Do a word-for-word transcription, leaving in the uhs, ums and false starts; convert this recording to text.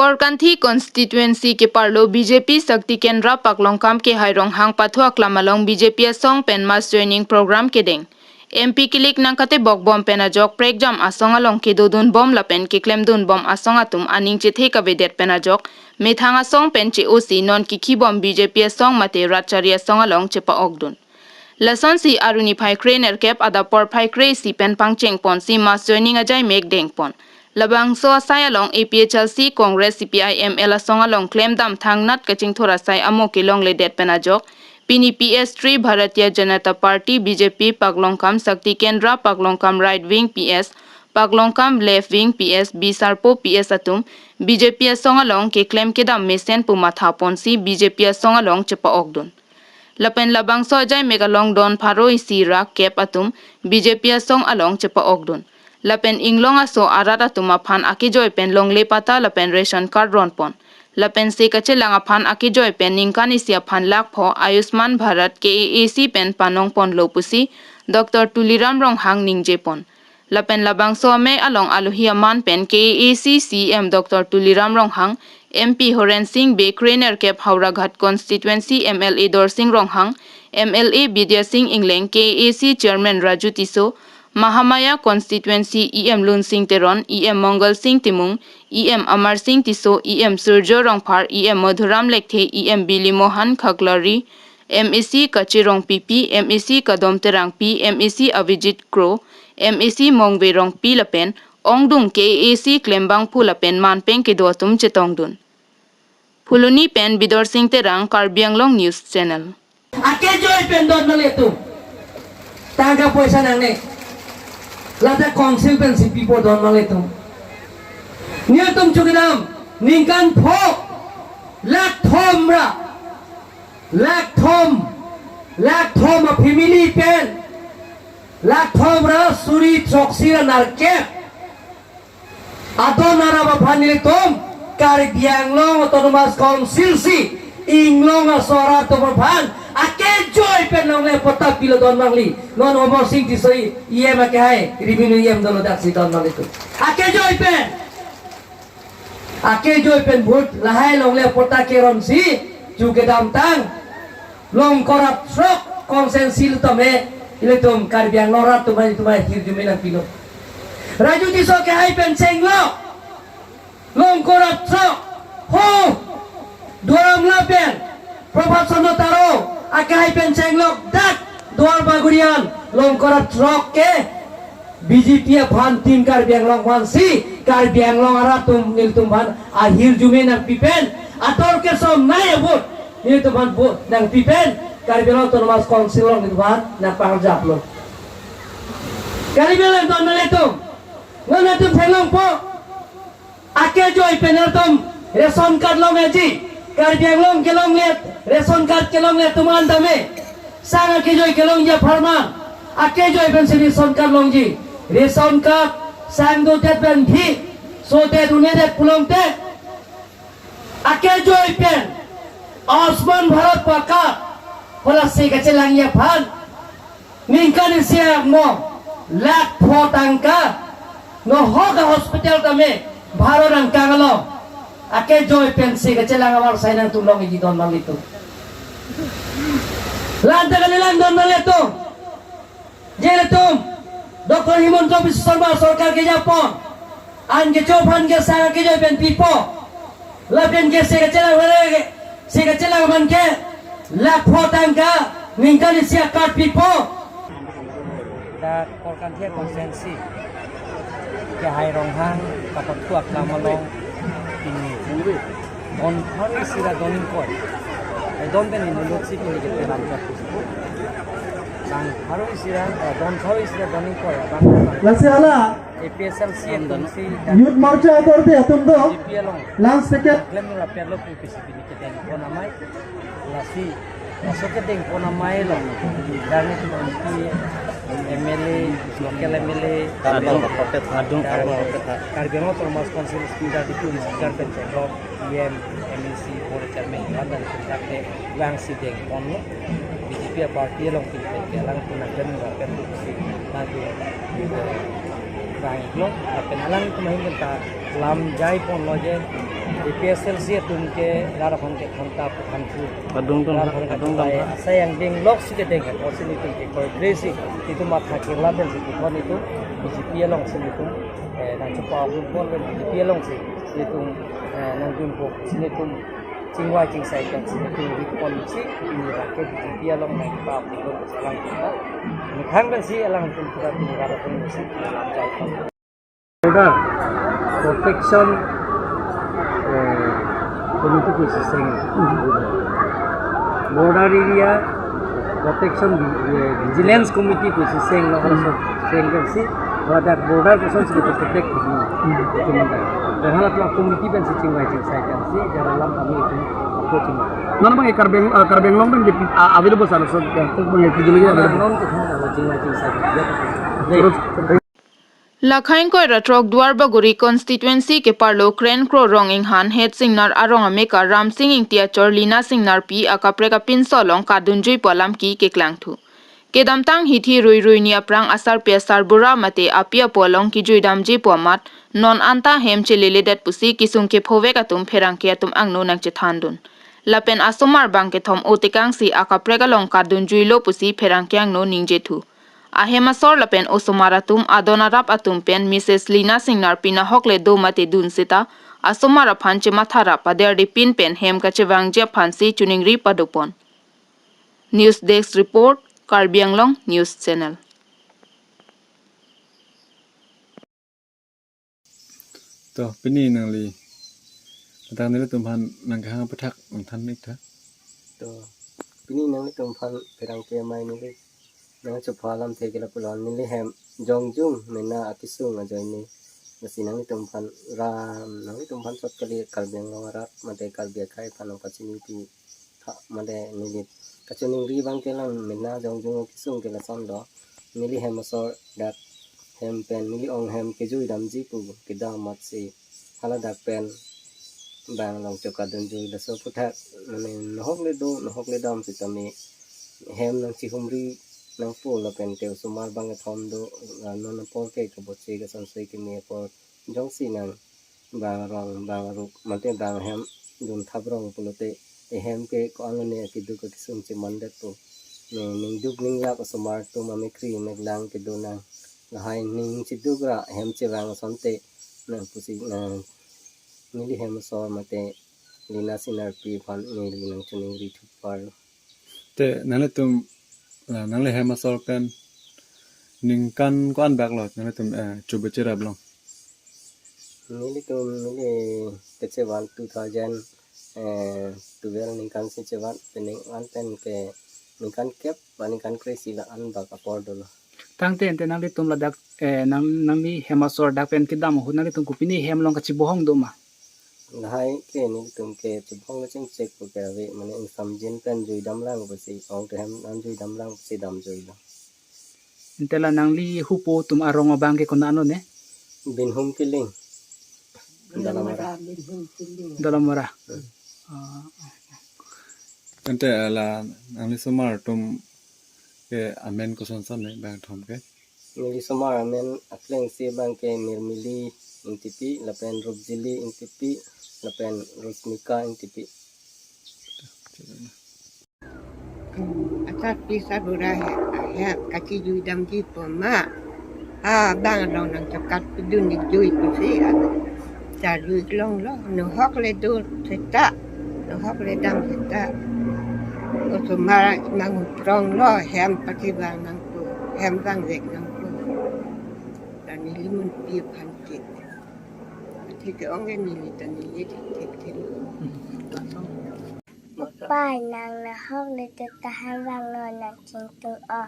Korkanthi constituency keparlo B J P Shakti Kendra Paklongkam Kehai Ronghang pathu aklam along B J P asong pen mass joining program kedeng. M P kilik nangkatebok bom pen ajok prekjam asong along kedodun bom lapen keklem dun bom asong atum aning chethe kavedet pen ajok methang asong pen che-osi non kikhi bom B J P asong mate ratchari asong along chepa-okdun. Lasonsi aruni phai kre nerkep adap porphai kre isi pen pangcheng ponsi mass joining ajai mek dengpon. Labangso asai along A P H L C, Congress, C P I M L asong along klemdam thangnat kachingthur asai amo kelongledet pen ajok pini P S three Bharatiya Janata Party, B J P, Paklongkam Shakti Kendra, Paklongkam Right Wing P S, Paklongkam Left Wing P S, Bisarpo P S atum B J P asong along keklem kedam mesen pu matha ponsi B J P asong along chepa-okdun. Lapen labangso ajai mek along don pharo isi ra kep atum B J P asong along chepa-okdun. Lapen inglong aso arat atum aphan akejoi pen longle patta lapen ration card ronpon. Lapen se kachelang aphan akejoi pen ningkan isi aphan lakh pho Ayushman Bharat K A A C pen panongponlo pusi Doctor Tuliram Ronghang ningjepon. Lapen labangso amek along alohi aman pen K A A C C E M Doctor Tuliram Ronghang, M P Horen Sing Bey, kre nerkep Howraghat constituency M L A Dorsing Ronghang, M L A Bidya Sing Engleng, K A A C Chairman Raju Tisso, Mahamaya constituency E M Lunsing Teron, E M Mongal Sing Timung, E M Amar Sing Tisso, E M Surjo Rongphar, E M Madhuram Lekthe, E M Bili Mohan Khaklari, M A C Kache Rongpipi, M A C Kadom Terangpi, M A C Avijit Kro, M A C Mongve Rongpi lapen ongdung K A A C klembangphu lapen manpeng kedo atum chetongdun. Phuloni pen Bidor Sing Terang, Karbi Anglong News Channel. Akejoi pen don nanglitum. Tangka poisa nangne. Lata council pensi pipo don nanglitum. Nelitum chukidam ningkan pho lakh thom ra. Lakh thom. Lakh thom a family pen. Lakh thom ra suri throksi ra nerkep adon arap aphan nelitum Karbi Anglong Autonomous Council si inglong aso arat atum aphan akejoi pen longle patta pilo don nangli. Non Amar Sing Tisso E M akehai, revenue E M dolo, daksi don nanglitum. Akejoi pen. Akejoi pen vote lahai longle patta keronsi chukidamtang. Longkor atrok constituency atum he, ilitum Karbi Anglong arat atum he, itum he hirjume nangpilo. Raju Tisso akehai pen chenglok. Longkor atrok. Ho. Duar Amla pen Prabhat Chandra Taro akehai pen chenglok dak Duar Bagorian. Longkor atrok ke B J P aphan tin Karbi Anglong aphansi Karbi Anglong arat atum nelitum aphan ahirjume nangpipen, ator kesom nai a-vote nelitum aphan vote nangpipen Karbi Anglong Autonomous Council along nelitum aphan nangpangjaplo. Kali belan ton meletum, non atum theklongpo. Akejoi pen atum ration card longji, Karbi Anglong kelongle, ration card kelongle atum an tame. Sang akejoi kelongji apharman. Akejoi pensi ration card longji. Ration card sang dodet pen bhi, sodet un'edet pulote, akejoi pen Ayushman Bharat pakka, hala se kachelangji aphan ningkan isi akmo lakh pho tangka, nohok a-hospital tame bharo nangkanglo. Akejoi pensi kachelang abar sai nangtum longji don nanglitum. Lanta kalilang don nanglitum. Je ilitum Doctor Himanta Biswa Sarma sorkar kejapon an kecho aphan ke sang akejoi pen pipo. Lapen ke se kachelang, se kachelang aphan ke lakh pho tangka ningkan isi a-card pipo. Dak Korkanthi constituency Kehai Ronghang kapathu aklam along pini don pharo isi ra don ingkoi. Eh, don pen inut si pini ketelam jat. Bang pharo isi ra, eh, don pharo isi ra don ingkoi, bang. Lasi hala A P H L C atum si Youth Morcha akorte atum do B J P along last ticket klem ra perlo pu pisi pini kedengpon amei. Lasi, laso kedengpon amei along, darni M P, M L A, local M L A, adung, adung, Karbi Anglong Autonomous Council speaker, deputy speaker pen chenglok, E M, M A C, board chairman, pandan pen dak te vangsi dengponlo. B J P party along pini pen ke alangtum nangklem ra pen si nangke vanglo, lapen alangtum ahin pen ta lam jaiponlo je, APHLC atum ke rat aphan ke thanta puthan thu. Kadung dong, rat aphan kadung dong. Asai angdeng lok si kedeng apotsi nelitum ke koi kresi, nelitum matha kirla pensi kithon nelitum BJP alongsi nelitum, eh, nangchepa-ok pon pen BJP alongsi nelitum, eh, nangdunpo si nelitum chingvai chingsai kan si nelitum ri ponsi nelitum ke BJP along nangchepa-ok pon alang kita. Methang pensi alangtum pura tum rat aphan si lam jai pon. Border protection, eh, committee pusi seng. Border area protection vi-, eh, vigilance committee pusi seng lo, hmm, seng pensi, ladak border kosonsi protect kami. Hmm. Itu mungkin. Dan hal itu committee pensi chingvai chingsai pensi, dalam kami itu approaching. Mana bang, eh, Karbi Ang-, eh, Karbi Anglong pen di, ah, available sana, so, ya, itu bang, itu dulu ya, available. Non itu kan kalau chingvai chingsai, ya. Terus, Lakha ingkoi ra throk Duarbagori constituency keparlo Kren Kro Rong Enghan het Singnar arong ameka Ramsing Ingti achor Lina Singnarpi akaprek apinso along kadunjuipo alam ke keklangthu. Kedamtang hithi rui rui ni aphrang asarpi asarbura mate api apo along kejuidamjipo amat non anta hem cheleledet pusi kesung kephovek atum pherangke atum angno nangchethandun. Lapen asomar bang kethom otekangsi akaprek along kadunjuilo pusi pherangke angno ningjethu. Ahem asor lapen osomar atum adon arap atum pen Mrs Lina Singnarpi nahok le do mate dun seta asomar aphan chematha rap pader dipin pen hem kachevangji aphansi choningri padopon. News Desk Report, Karbi Anglong News Channel. To, pini nangli, tang nelitum aphan nangkehang aputhak nangthan ik tha. To, pini nanglitum aphan pherangke amei neli nangchepha alamthe ke lapulo, neli hem jongjung mena akesung ajoine. Lasi nanglitum aphan ram, nanglitum aphan chot kali Karbi Anglong arat mate Karbi akhei aphan nangpachini pi tha mate neli kachoningri bang ke lang mena jongjung akesung ke lason do. Neli hem asor dak hem pen neli ong hem kejuidamji pu kedam amatsi haladak pen bang along chokadunjui laso aputhak mane nahok le do nahok le dam sitame hem nangchihumri nangpo lapen te osomar bang kethom do, ah, non apor ke kabotse kasonse keme apor jongsi nang bang arong bang arup mate bang ahem dun thap rong pulote ehem ke ko-an lone akeduk akesung chemandetpo. Ne ningduk ninglap asomar atum amekri meklang kedo nang lahai ning cheduk ra hem chevang asonte nang pusi nang neli hem asor mate Lina Singnarpi aphan neli nangchoningri thupar. Te nanglitum, ah, nangli hem asor pen ningkan ko-an bak lo nanglitum, eh, chobe cherap long? Nelitum neli kechevan two thousand, eh, twelve ningkan si chevan, pening an pen ke ningkan kep, ba ningkan kre-isi la-an bak apor dolo. Tangte ante nanglitum ladak, eh, nang, nangli hem asor dak pen kedam ahut nanglitum kopine hem along kachebohong do ma? Lahai ke nelitum ke chebohong le chingchek pu ke ave, mane ingsamjin pen juidam lang pusi, ong te hem an juidam lang pusi damjui lo. Ante la nangli hupo atum arong abang ke konat lo ne? Binhum Killing. Dalamara. Binhum Killing. Dalamara. Hmm. Ah. Ante la nangli somar atum ke amen kosonson ne bang thom ke? Neli somar amen akleng si bang ke Mirmili Ingtipi, lapen Rupjili Ingtipi, lapen Rusmika Ingtipi. Asarpi asarbura he, he, kachijuidamjipo ma. Ha, bang along nangchokat pidun ni jui pusi, ah, charjui long lo, nahok le do seta, nahok le dam seta. Osomar manghuprong lo, hem pachevang nangpo, hem vangvek nangpo. Ta neli munpi aphan ke. Thik ke ong ke neli ta neli thik thik thik. Pai nang nahok le do ta hem vanglo nang chingtung o.